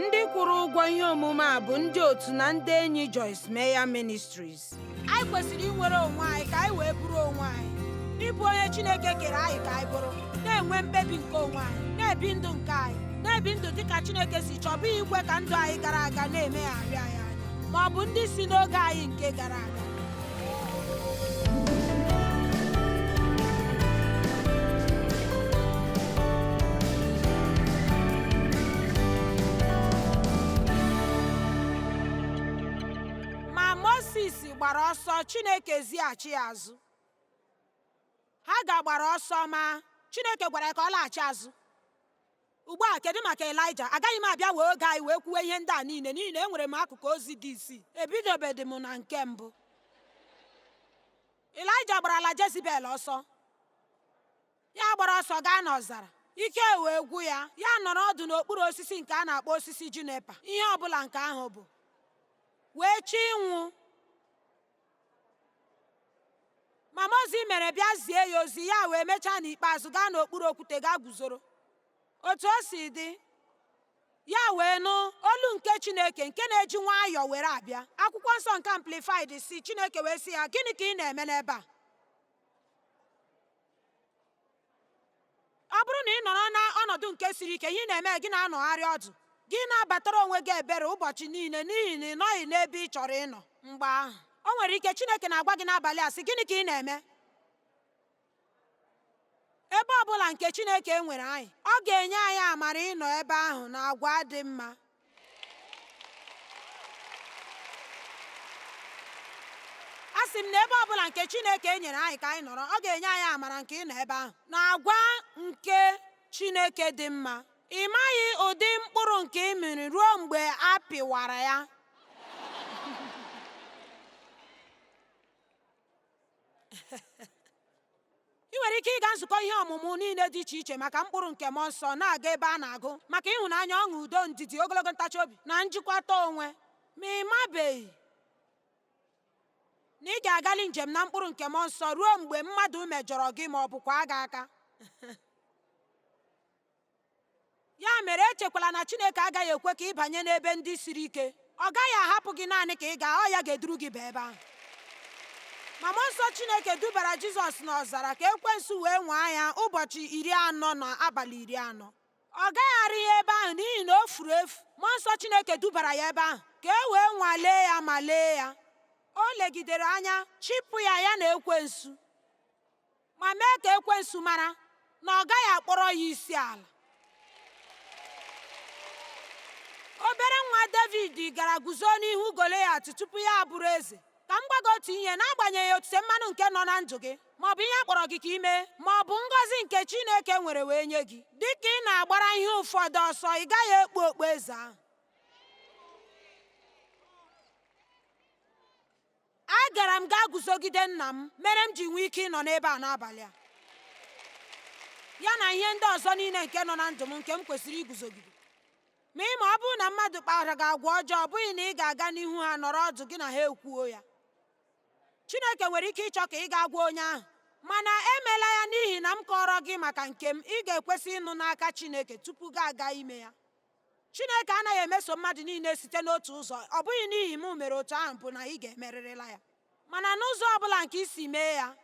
Ndị kwụrụ ụgwọ ihe omume a bụ ndị otu na ndị enyi Joyce Meyer Ministries. Anyị kwesịrị inwere onwe anyị ka anyị wee bụrụ onwe anyị, ịbụ onye Chineke kere anyị ka anyị bụrụ, na-enwe mkpebi nke onwe anyị, na-ebi ndụ nke anyị, na-ebi ndụ dịka Chineke si chọọ, bụghị ikwe ka ndụ anyị gara aga na-emegharị anyị anya, ma ọ bụ ndị si n'oge anyị nke gara aga. Ma Moses gbara ọsọ, Chineke zighachi ya azụ. Haga gbara ọsọ, ma Chineke gwara ya ka ọ laghachi azụ. Ugbu a, kedu maka Elaịja? Agaghị m abịa wee oge anyị wee kwuwe ihe ndị a niile n'ihi na enwere m akụkụ ozi dị isii. Ebidobedị m na nke mbụ. Elaịja gbarala Jezibel ọsọ. Ya gbara ọsọ gaa n'ọzara. Ike wee gwụ ya. Ya nọrọ ọdụ n'okpuru osisi nke a na-akpọ osisi junipa, ihe ọ bụla nke ahụ bụ, wee chọọ ịnwụ. Ma mmụọ ozi mere bịa zie ya ozi, ya wee mechaa n'ikpeazụ gaa n'okpuru okwute gaa guzoro. Otu o si dị, ya wee nụ olu nke Chineke nke na-eji nwayọọ were abịa. Akwụkwọ nsọ nke Amplified si, Chineke wee sị ya, gịnị ka ị na-eme n'ebe a? Ọ bụrụ na ị nọrọ n'ọnọdụ nke siri ike, ihe ị na-eme gị na-anọgharị ọdụ, gị na-abatara onwe gị ebere ụbọchị niile n'ihi na ị nọghị n'ebe ị chọrọ ịnọ mgbe ahụ. O nwere ike Chineke na-agwa gị n'abalị a sị, gịnị ka ị na-eme? Ebe ọ bụla nke Chineke nwere anyị, ọ ga-enye anyị amara ịnọ ebe ahụ na agwa dị mma. Asị m na ebe ọ bụla nke Chineke nyere anyị ka anyị nọrọ, ọ ga-enye anyị amara nke ịnọ ebe ahụ na agwa nke Chineke dị mma. Ị maghị ụdị mkpụrụ nke ị mịrị ruo mgbe a pịwara ya. Ị nwere ike ịga nzukọ ihe ọmụmụ niile dị iche iche maka mkpụrụ nke mmụọ nsọ, na-aga ebe a na-agụ maka ịhụnanya, ọṅụ, udo, ndidi, ogologo ntachi obi na njikwata onwe, ma ị mabeghị na ị ga-agali njem na mkpụrụ nke mmụọ nsọ ruo mgbe mmadụ mejọrọ gị ma ọ bụ kwaa gị aka. Ya mere echekwala na Chineke agaghị ekwe ka ị banye n'ebe ndị siri ike. Ọ gaghị ahapụ gị naanị ka ị gaa, ọ ya ga-eduru gị baa ebe ahụ. Ma mmụọ nsọ Chineke dubara Jizọs n'ọzara ka ekwensu wee nwaa ya ụbọchị 40 na abalị 40. Ọ gagharịghị ebe ahụ n'ihi na o furu efu. Mmụọ nsọ Chineke dubara ya ebe ahụ ka e wee nwalee ya ma lee ya. O legidere anya chịpụ ya ya na ekwensu, ma mee ka ekwensu mara na ọ gaghị akpọrọ ya isi ala. Obere nwa David gara guzo n'ihu Goliat tupu ya abụrụ eze. Ka m gwa gị otu ihe, n'agbanyeghị otite mmanụ nke nọ na ndụ gị, ma ọ bụ ihe a kpọrọ gị ka ị mee, ma ọ bụ ngọzi nke Chineke nwere wee nye gị, dị ka ị na-agbara ihe ụfọdụ ọsọ, ị gaghị ekpu okpu eze ahụ. Agara m gaa guzogide nna m mere m ji nwee ike ịnọ n'ebe a n'abalị a, ya na ihe ndị ọzọ niile nke nọ na ndụ m nke m kwesịrị iguzogide. Ma ị ma, ọ bụrụ na mmadụ kpara gị agwa ọjọọ, ọ bụghị na ị ga-aga n'ihu ha nọrọ ọdụ gị na ha ekwuo ya. Chineke nwere ike ịchọ ka ị gaa gwa onye ahụ, mana emela ya n'ihi na m kọrọ gị maka nke m. Ị ga-ekwesị ịnụ n'aka Chineke tupu gị aga ime ya. Chineke anaghị emeso mmadụ niile site n'otu ụzọ. Ọ bụghị n'ihi m mere otu ahụ bụ na ị ga-emerịrịla ya. Mana n'ụzọ ọ bụla nke i si mee ya,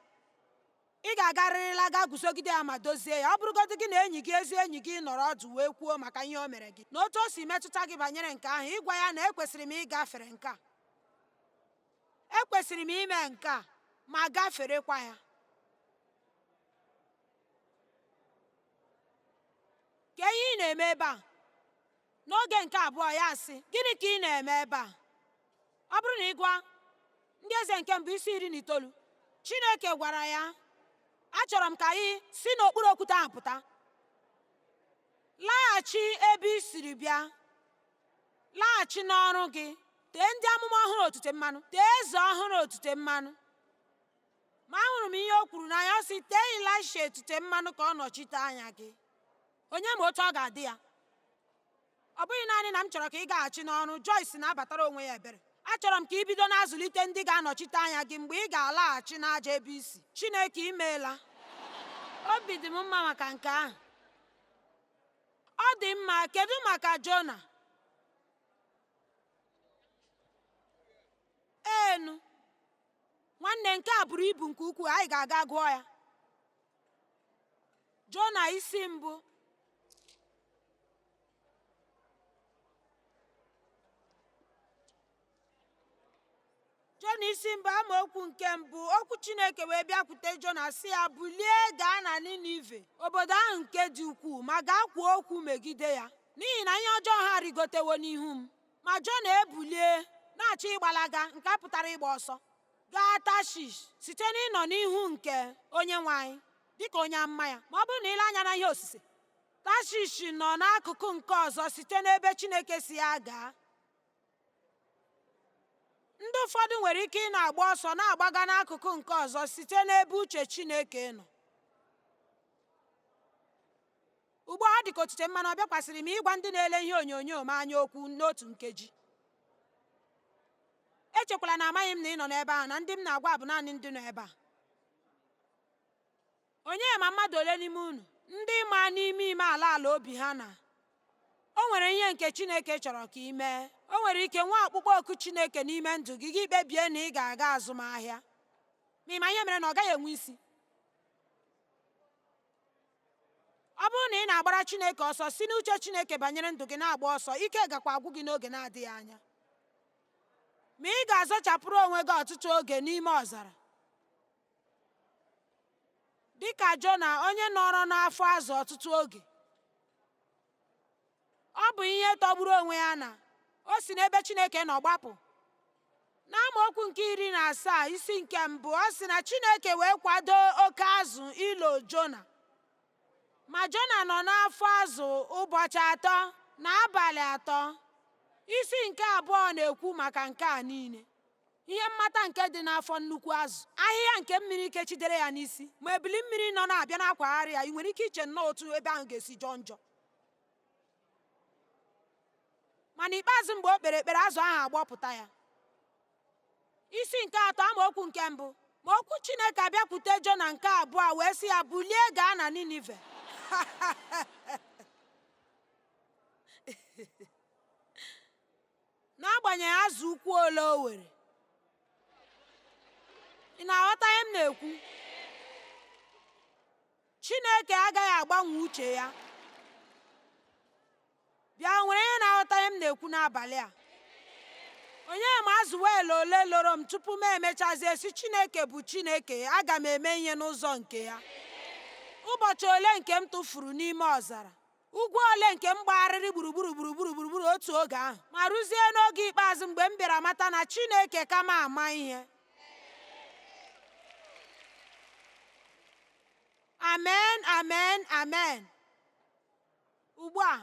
ị ga-agarịrịla gaa guzogide ya ma dozie ya. Ọ bụrụgodị gị na enyi gị, ezi enyi gị, nọrọ ọdụ wee kwuo maka ihe o mere gị na otu o si metụta gị banyere nke ahụ, ịgwa ya na ekwesịrị m ịgafere nke a, ekwesịrị m ime nke a, ma gaferekwa ya. Kee ihe ị na-eme ebe a? N'oge nke abụọ ya asị, gịnị ka ị na-eme ebe a? Ọ bụrụ na ị gụọ Ndị Eze nke mbụ isi 19, Chineke gwara ya, achọrọ m ka ị si n'okpuru okwute ahụ pụta, laghachi ebe ị siri bịa, laghachi n'ọrụ gị, tee ndị amụma ọhụrụ otite mmanụ, tee eze ọhụrụ otite mmanụ. Ma ahụrụ m ihe o kwuru n'anya, ọ sị, tee Ịlaisha otite mmanụ ka ọ nọchite anya gị. Onye ma otu ọ ga-adị ya? Ọ bụghị naanị na m chọrọ ka ị gaghachi n'ọrụ, Joyce na-abatara onwe ya ebere. Achọrọ m ka ị bido na-azụlite ndị ga-anọchite anya gị mgbe ị ga-alaghachi n'aja ebe i si. Chineke imeela. Obi dị m mma maka nke ahụ. Ọ dị mma, kedu maka Jona? Enu nwanne, nke a buru ibu nke ukwuu, anyị ga-aga gụọ ya. Jona isi mbụ. Jona isi mbụ, amaokwu nke mbụ. Okwu Chineke wee bịakwute Jona sị ya, bulie gaa na Ninive, obodo ahụ nke dị ukwuu, ma gaa kwuo okwu megide ya, n'ihi na ihe ọjọọ ha rigotewo n'ihu m. Ma Jona ebulie na-achọ ịgbalaga, nke a pụtara ịgba ọsọ, gaa Tashish site n'ịnọ n'ihu nke Onyenwe anyị dịka onye amụma ya. Ma ọ bụrụ na i lee anya na ihe osise, Tashish nọ n'akụkụ nke ọzọ site n'ebe Chineke sị ya gaa. Ndị ụfọdụ nwere ike ị na-agba ọsọ na-agbaga n'akụkụ nke ọzọ site n'ebe uche Chineke nọ. Ugbu a ọ dị ka otite mmanụ ọ bịakwasịrị m ịgwa ndị na-ele ihe onyonyo m anya okwu n'otu nkeji. Echekwala na amaghị m na ị nọ n'ebe ahụ, na ndị m na-agwa bụ naanị ndị nọ ebe a. Onye ma mmadụ ole n'ime unu ndị ma n'ime ime ala ala obi ha na o nwere ihe nke Chineke chọrọ ka ị mee? O nwere ike nwee ọkpụkpọ oku Chineke n'ime ndụ gị, gị kpebie na ị ga-aga azụmahịa. Ma ị ma ihe mere na ọ gaghị enwe isi? Ọ bụrụ na ị na-agbara Chineke ọsọ, si n'uche Chineke banyere ndụ gị na-agba ọsọ, ike gakwa agwụ gị n'oge na-adịghị anya. Ma ị ga-azọchapụrụ onwe gị ọtụtụ oge n'ime ọzara. Dị ka Jona, onye nọrọ n'afọ azụ ọtụtụ oge. Ọ bụ ihe tọgburu onwe ya na o si n'ebe Chineke nọ gbapụ. N'amaokwu nke 17 isi nke mbụ, ọ sị na Chineke wee kwado oke azụ ilo Jona. Ma Jona nọ n'afọ azụ ụbọchị atọ na abalị atọ. Isi nke abụọ na-ekwu maka nke a niile. Ihe mmata nke dị n'afọ nnukwu azụ, ahịhịa nke mmiri kechidere ya n'isi, ma ebili mmiri nọ na-abịa na-akwagharị ya, ị nwere ike iche nnọọ otu ebe ahụ ga-esi jọọ njọ. Ma n'ikpeazụ mgbe o kpere ekpere, azụ ahụ agbọpụta ya. Isi nke atọ, amaokwu nke mbụ. Ma okwu Chineke abịakwute Jona nke abụọ wee sị ya, bulie gaa na Ninive. N'agbanyeghị azụ ukwu ole o were. Ị na-aghọta ihe m na-ekwu? Chineke agaghị agbanwe uche ya. Bịa, o nwere onye na-aghọta ihe m na-ekwu n'abalị a? Onye ma azụ whale ole loro m tupu m emechazie sị Chineke bụ Chineke, aga m eme ihe n'ụzọ nke ya. Ụbọchị ole nke m tụfuru n'ime ọzara, ugwu ole nke m gbagharịrị gburugburu gburugburu gburugburu otu oge ahụ, ma ruzie n'oge ikpeazụ mgbe m bịara mata na Chineke ka m ama ihe. Amen, amen, amen. Ugbu a,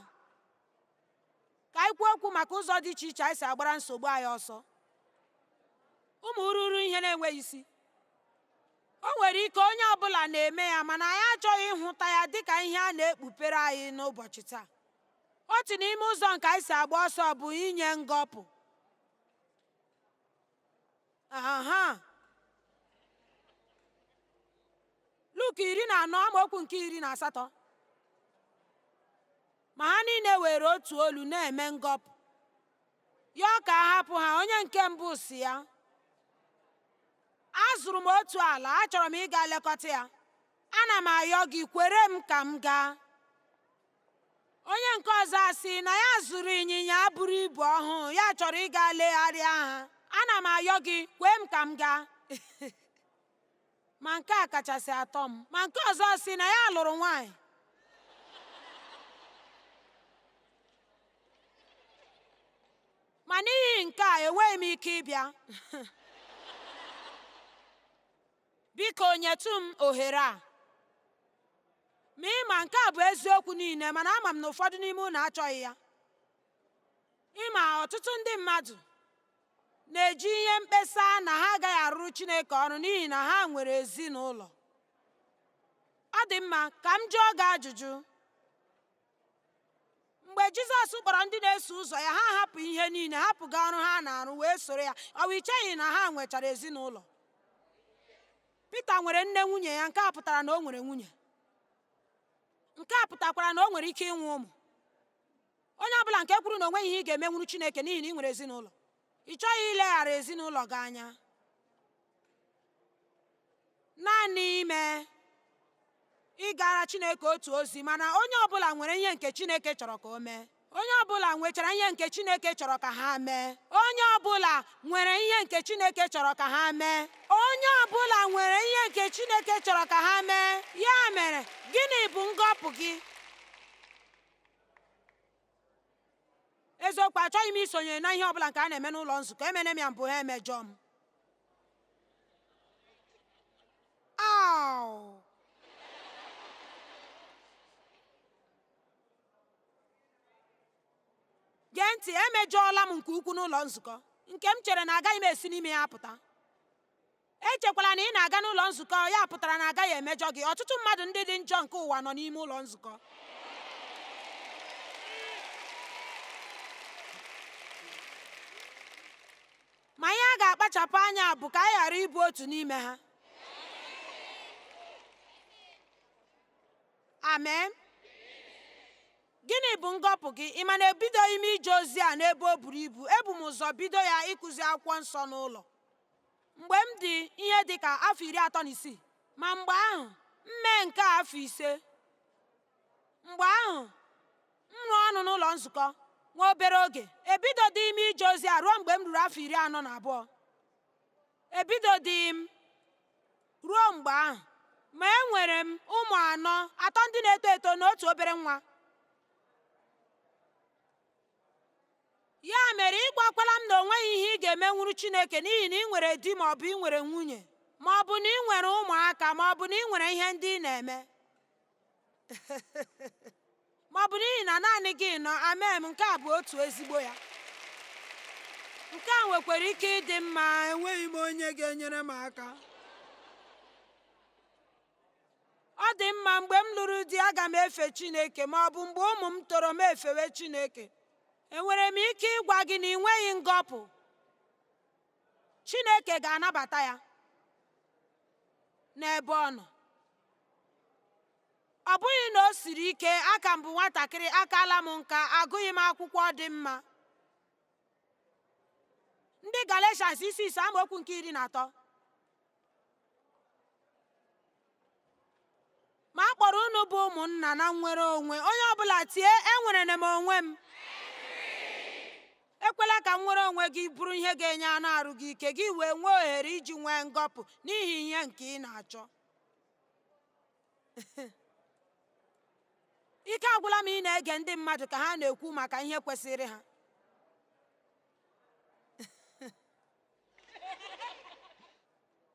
ka anyị kwuo okwu maka ụzọ dị iche iche anyị si agbara nsogbu anyị ọsọ. Ụmụ ururu ihe na-enweghị isi. O nwere ike onye ọ bụla na-eme ya, mana anyị achọghị ịhụta ya dịka ihe a na-ekpupere anyị n'ụbọchị taa. Otu n'ime ụzọ nke anyị si agba ọsọ bụ inye ngọpụ. Aha. Luk 14 amaokwu nke 18. Ma ha niile were otu olu na-eme ngọpụ. Yọọ ka a hapụ ha. Onye nke mbụ sị ya, azụrụ m otu ala, achọrọ m ịga lekọta ya. Ana m ayọ gị, kwere m ka m gaa. Onye nke ọzọ asị na ya zụrụ ịnyịnya buru ibu ọhụụ, ya chọrọ ịga legharịa ha. Ana m ayọ gị, kwee m ka m gaa. Ma nke a kachasị atọ m. Ma nke ọzọ sị na ya lụrụ nwaanyị. Ma n'ihi nke a enweghị m ike ịbịa. Biko nyetụ m ohere a. Ma ị ma, nke a bụ eziokwu niile, mana ama m na ụfọdụ n'ime unu achọghị ya. Ị ma, ọtụtụ ndị mmadụ na-eji ihe mkpesa na ha agaghị arụrụ Chineke ọrụ n'ihi na ha nwere ezinụlọ. Ọ dị mma, ka m jụọ gị ajụjụ. Mgbe Jizọs kpọrọ ndị na-eso ụzọ ya, ha hapụ ihe niile, hapụga ọrụ ha na-arụ wee soro ya. Ọ bụ i cheghị na ha nwechara ezinụlọ? Pita nwere nne nwunye ya, nke a pụtara na o nwere nwunye. Nke a pụtakwara na o nwere ike inwe ụmụ. Onye ọ bụla nke kwuru na o nweghị ihe ị ga-emenwuru Chineke n'ihi na ị nwere ezinụlọ. Ị chọghị ileghara ezinụlọ gị anya. Naanị ime ịgara Chineke otu ozi, mana onye ọbụla nwere ihe nke Chineke chọrọ ka o mee. Onye ọbụla nwechara ihe nke Chineke chọrọ ka ha mee. Onye ọbụla nwere ihe nke Chineke chọrọ ka ha mee. Onye ọbụla nwere ihe nke Chineke chọrọ ka ha mee. Ya mere, gịnị bụ ngọpụ gị? Eziokwu, achọghị m isonye na ihe ọbụla nke a na-eme n'ụlọ nzukọ. Emene m ya mbụ, ha emejọ m. Aw! Gee ntị, emejọọla m nke ukwuu n'ụlọ nzukọ nke m chere na agaghị m esi n'ime ya pụta. Echekwala na ị na-aga n'ụlọ nzukọ ya pụtara na agaghị emejọ gị. Ọtụtụ mmadụ ndị dị njọ nke ụwa nọ n'ime ụlọ nzukọ. Ma ihe a ga-akpachapụ anya bụ ka anyị ghara ịbụ otu n'ime ha. Amen. Gịnị bụ ngọpụ gị? Ị ma na ebidoghị m ije ozi a n'ebe o buru ibu. Ebu m ụzọ bido ya ịkụzi akwụkwọ nsọ n'ụlọ mgbe m dị ihe dị ka afọ 36. Ma mgbe ahụ, m mee nke a afọ 5. Mgbe ahụ, m rụọ ọrụ n'ụlọ nzukọ nwa obere oge. Ebidodịghị m ije ozi a ruo mgbe m ruru afọ 42. Ebidodịghị m ruo mgbe ahụ. Ma enwere m ụmụ anọ, atọ ndị na-eto eto na otu obere nwa. Ya mere, ị gwakwala m na o nweghị ihe ị ga-emenwuru Chineke n'ihi na ị nwere di ma ọ bụ ị nwere nwunye, ma ọ bụ na ị nwere ụmụaka, ma ọ bụ na ị nwere ihe ndị ị na-eme, ma ọ bụ n'ihi na naanị gị nọ. Amen, nke a bụ otu ezigbo ya. Nke a nwekwara ike ịdị mma, enweghị m onye ga-enyere m aka. Ọ dị mma, mgbe m lụrụ di, aga m efe Chineke, ma ọ bụ mgbe ụmụ m toro m efewe Chineke. Enwere m ike ịgwa gị na ị nweghị ngọpụ. Chineke ga-anabata ya n'ebe ọ nọ. Ọ bụghị na o siri ike, aka m bụ nwatakịrị, akaala m nka, agụghị m akwụkwọ dị mma. Ndị Galatians isi 5 amaokwu nke 13. Ma a kpọrọ unu bụ ụmụnna na nnwere onwe. Onye ọbụla tie, enwerela m onwe m. Ekwela ka nnwere onwe gị bụrụ ihe ga-enye anụ arụ gị ike, gị wee nwee ohere iji nwee ngọpụ n'ihi ihe nke ị na-achọ. Ike agwụla m ị na-ege ndị mmadụ ka ha na-ekwu maka ihe kwesịrị ha.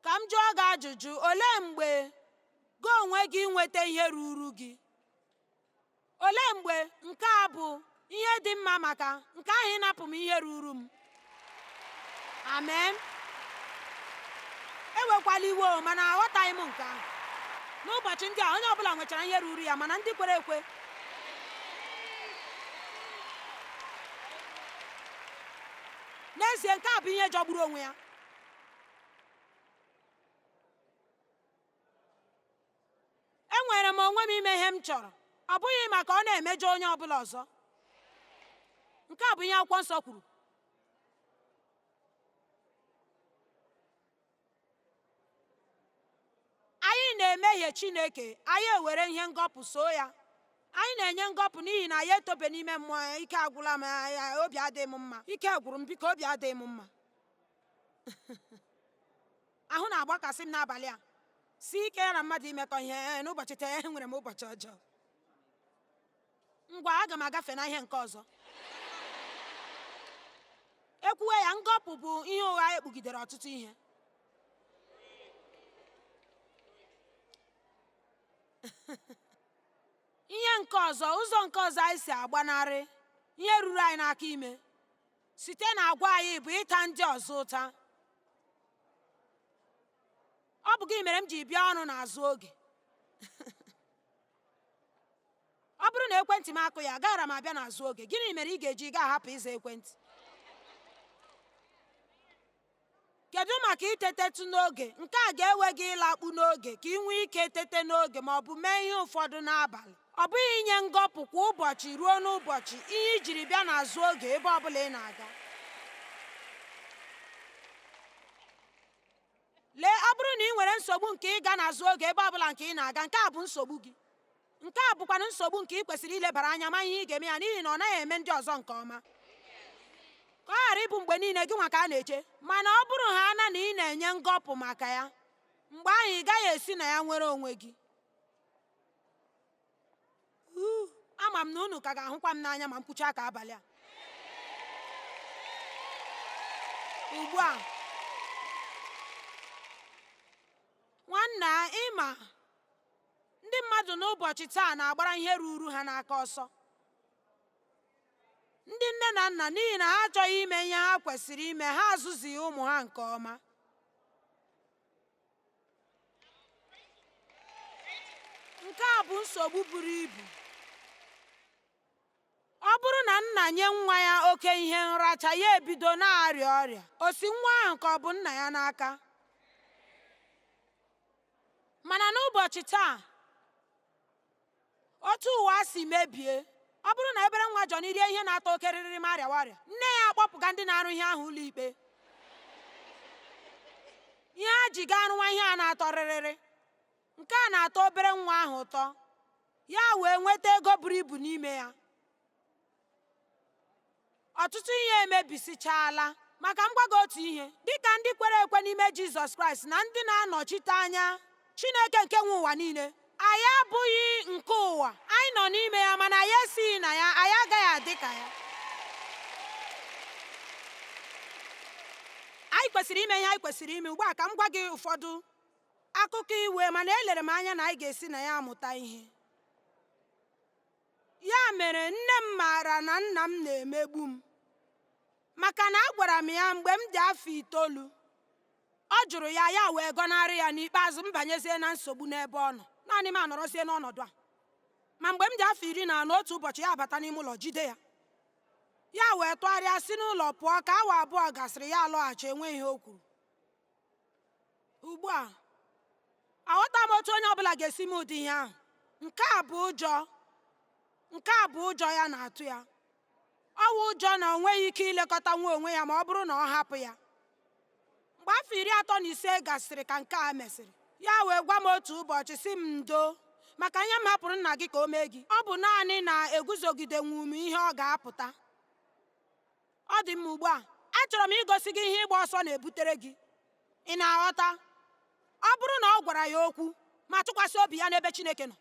Ka m jụọ gị ajụjụ, olee mgbe gị onwe gị nweta ihe ruuru gị? Olee mgbe nke a bụ ihe dị mma maka nke ahụ ịnapụ m ihe ruuru m? Amen. Ewekwala iwe o, mana aghọtaghị m nke ahụ. N'ụbọchị ndị a, onye ọbụla nwechara ihe ruuru ya, mana ndị kwere ekwe n'ezie nke a bụ ihe jọgburu onwe ya. Enwere m onwe m ime ihe m chọrọ, ọ bụghị maka ọ na-emejọ onye ọ bụla ọzọ. Nke a bụ ihe akwụkwọ nsọ kwuru. Anyị na-emehie Chineke, anyị ewere ihe ngọpụ soo ya. Anyị na-enye ngọpụ n'ihi na anyị etobe n'ime mmụọ ya. Ike agwụla m, obi adịghị m mma. Ike gwụrụ m, biko obi adịghị m mma. Ahụ na-agbakasị m n'abalị a. Si ike ya na mmadụ imekọ ihe n'ụbọchị taa, enwere m ụbọchị ọjọọ. Ngwa, aga m agafe na ihe nke ọzọ. Ekwuwe ya, ngọpụ bụ ihe ụgha ekpugidere ọtụtụ ihe. Ihe nke ọzọ, ụzọ nke ọzọ anyị si agbanarị ihe ruru anyị n'aka ime site n'agwa anyị bụ ịta ndị ọzọ ụta. Ọ bụ gị mere m ji bịa ọrụ n'azụ oge. Ọ bụrụ na ekwentị m akụghị, agaara m abịa n'azụ oge. Gịnị mere ị ga-eji gaa hapụ ịza ekwentị? Kedu maka itetetụ n'oge? Nke a ga-ewe gị ịlakpu n'oge ka ị nwee ike tete n'oge ma ọ bụ mee ihe ụfọdụ n'abalị. Ọ bụghị inye ngọpụ kwa ụbọchị ruo n'ụbọchị ihe i jiri bịa n'azụ oge ebe ọ bụla ị na-aga. Lee, ọ bụrụ na ị nwere nsogbu nke ịga n'azụ oge ebe ọbụla nke ị na-aga, nke a bụ nsogbu gị. Nke a bụkwanụ nsogbu nke ị kwesịrị ilebara anya ma ihe ị ga-eme ya, n'ihi na ọ naghị eme ndị ọzọ nke ọma. Ka ọ ghara ịbụ mgbe niile gị nwa ka a na-eche. Mana ọ bụrụ ha na na ị na-enye ngọpụ maka ya, mgbe ahụ ị gaghị esi na ya nwere onwe gị. Ama m na unu ka ga-ahụkwa m n'anya ma m kwuchaa ka abalị a. Ugbu a, nwanna, ịma ndị mmadụ n'ụbọchị taa na-agbara ihe ruru ha n'aka ọsọ. Ndị nne na nna, n'ihi na ha achọghị ime ihe ha kwesịrị ime, ha azụzighị ụmụ ha nke ọma. Nke a bụ nsogbu buru ibu. Ọ bụrụ na nna nye nwa ya oke ihe nracha, ya ebido na-arịa ọrịa, o si nwa ahụ ka ọ bụ nna ya n'aka. Mana n'ụbọchị taa, otu ụwa si mebie, ọ bụrụ na ebere nwa Johnny rie ihe na-atọ oke rịrịrị ma arịawa ọrịa, nne ya akpọpụga ndị na-arụ ihe ahụ ụlọ ikpe. Ihe ha ji gaa rụwa ihe a na-atọ rịrịrị, nke a na-atọ obere nwa ahụ ụtọ, ya wee nweta ego buru ibu n'ime ya. Ọtụtụ ihe emebisichaala. Maka m gwa gị otu ihe, dịka ndị kwere ekwe n'ime Jizọs Kraịst na ndị na-anọchite anya Chineke nke nwe ụwa niile, anyị abụghị nke ụwa. Anyị nọ n'ime ya, mana anyị esighị na ya, anyị agaghị adị ka ya. Anyị kwesịrị ime ihe anyị kwesịrị ime. Ugbu a ka m gwa gị ụfọdụ akụkọ iwe, mana elere m anya na anyị ga-esi na ya amụta ihe. Ya mere, nne m maara na nna m na-emegbu m, maka na agwara m ya mgbe m dị afọ 9. Ọ jụrụ ya, ya wee gọnarị ya. N'ikpeazụ m banyezie na nsogbu n'ebe ọ nọ. Naanị m anọrọzie n'ọnọdụ a. Ma mgbe m dị afọ 14, otu ụbọchị ya abata n'ime ụlọ jide ya. Ya wee tụgharịa si n'ụlọ pụọ. Ka awa 2 gasịrị, ya alọghachi, enweghị ihe o kwuru. Ugbu a, aghọta m otu onye ọbụla ga-esi mee ụdị ihe ahụ. Nke a bụ ụjọ. Nke a bụ ụjọ ya na-atụ ya. Ọ wụ ụjọ na o nweghị ike ilekọta nwa onwe ya ma ọ bụrụ na ọ hapụ ya. Mgbe afọ 35 gasịrị ka nke a mesịrị, ya wee gwa m otu ụbọchị sị m ndo maka ihe m hapụrụ nna gị ka o mee gị. Ọ bụ naanị na eguzogidenwu m ihe ọ ga-apụta. Ọ dị mma. Ugbu a, achọrọ m igosi gị ihe ịgba ọsọ na-ebutere gị. Ị na-aghọta? Ọ bụrụ na ọ gwara ya okwu ma tụkwasị obi ya n'ebe Chineke nọ,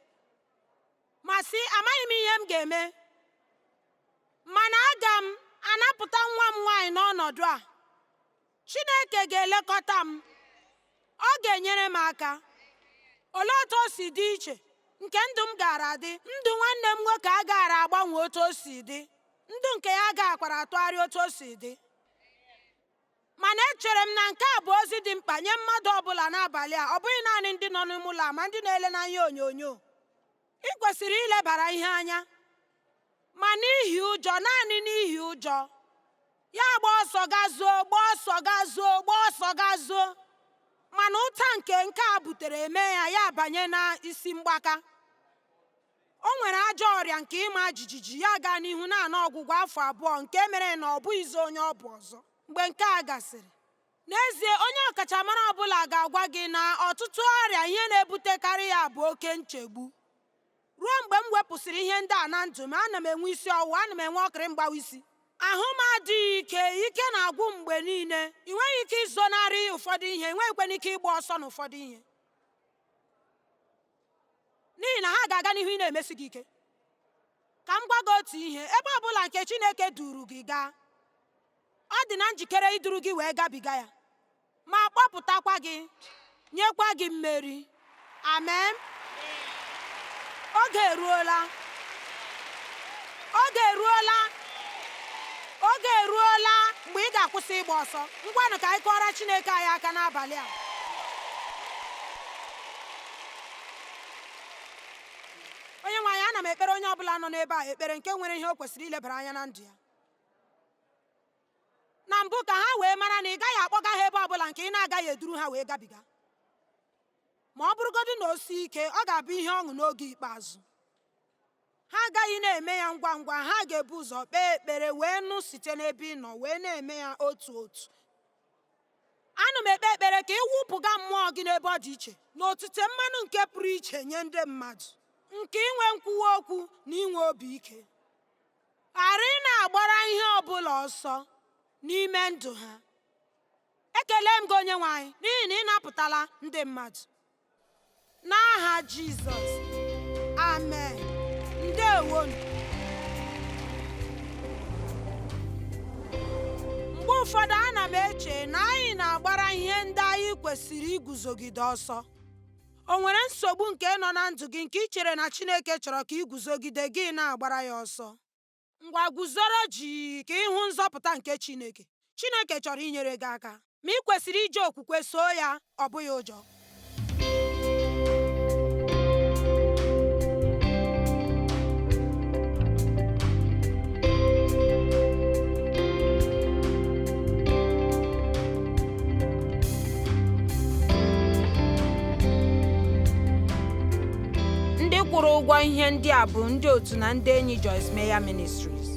ma sị, amaghị m ihe m ga-eme, mana aga m anapụta nwa m nwaanyị n'ọnọdụ a. Chineke ga-elekọta m. Ọ ga-enyere m aka. Olee otu o si dị iche nke ndụ m gaara adị? Ndụ nwanne m nwoke agaghara agbanwe otu o si dị. Ndụ nke ya agakwara atụgharị otu o si dị. Mana echere m na nke a bụ ozi dị mkpa nye mmadụ ọbụla n'abalị a, ọ bụghị naanị ndị nọ n'ime ụlọ a, ma ndị na-ele n'anya onyonyo. Ị kwesịrị ilebara ihe anya. Ma n'ihi ụjọ, naanị n'ihi ụjọ, ya gba ọsọ gazuo, gba ọsọ gazuo, gba ọsọ gazuo. Mana ụta nke nke a butere eme ya, ya banye na isi mgbaka. O nwere ajọ ọrịa nke ịma jijiji, ya gaa n'ihu na-ana ọgwụgwọ afọ 2, nke mere na ọ bụghịzi onye ọ bụ ọzọ. Mgbe nke a gasịrị, n'ezie onye ọkachamara ọbụla ga-agwa gị na ọtụtụ ọrịa ihe na-ebutekarị ya bụ oke nchegbu. Ruo mgbe m wepụsịrị ihe ndị a na ndụ m, ana m enwe isi ọwụwa, ana m enwe ọkịrị mgbawa isi. Ahụ m adịghị ike, ike na-agwụ mgbe niile. Ị nweghị ike izonarị ụfọdụ ihe, ị nweghịkwana ike ịgba ọsọ n'ụfọdụ ihe, n'ihi na ha ga-aga n'ihu ị na-emesi gị ike. Ka m gwa gị otu ihe, ebe ọbụla nke Chineke duru gị gaa, ọ dị na njikere iduru gị wee gabiga ya, ma kpọpụtakwa gị, nyekwa gị mmeri. Amen. Oge eruola. Oge eruola. Oge eruola mgbe ị ga-akwụsị ịgba ọsọ. Ngwanụ, ka anyị kụọrọ Chineke anyị aka n'abalị a. Onye nwe anyị, ana m ekpere onye ọbụla nọ n'ebe a ekpere nke nwere ihe o kwesịrị ilebara anya na ndụ ya. Na mbụ, ka ha wee mara na ị gaghị akpọga ha ebe ọbụla nke ị na-agaghị eduru ha wee gabiga. Ma ọ bụrụgodị na o sie ike, ọ ga-abụ ihe ọṅụ n'oge ikpeazụ. Ha agaghị na-eme ya ngwa ngwa, ha ga-ebu ụzọ kpee ekpere wee nụ site n'ebe ị nọ, wee na-eme ya otu otu. Ana m ekpe ekpere ka ị wụpụga mmụọ gị n'ebe ọ dị iche na otite mmanụ nke pụrụ iche nye ndị mmadụ, nke inwe nkwuwa okwu na inwe obi ike, ghara ị na-agbara ihe ọ bụla ọsọ n'ime ndụ ha. Ekele m gị, Onyenwe anyị, n'ihi na ị napụtala ndị mmadụ. N'aha Jizọs, amen. Ndewonu. Mgbe ụfọdụ ana m eche na anyị na-agbara ihe ndị anyị kwesịrị iguzogide ọsọ. O nwere nsogbu nke nọ na ndụ gị nke ị chere na Chineke chọrọ ka ị guzogide, gị na-agbara ya ọsọ? Ngwa, guzoro jii ka ịhụ nzọpụta nke Chineke. Chineke chọrọ inyere gị aka, ma ị kwesịrị iji okwukwe soo ya, ọ bụghị ụjọ. Ndị kwụrụ ụgwọ ihe ndị a bụ ndị otu na ndị enyi Joyce Meyer Ministries.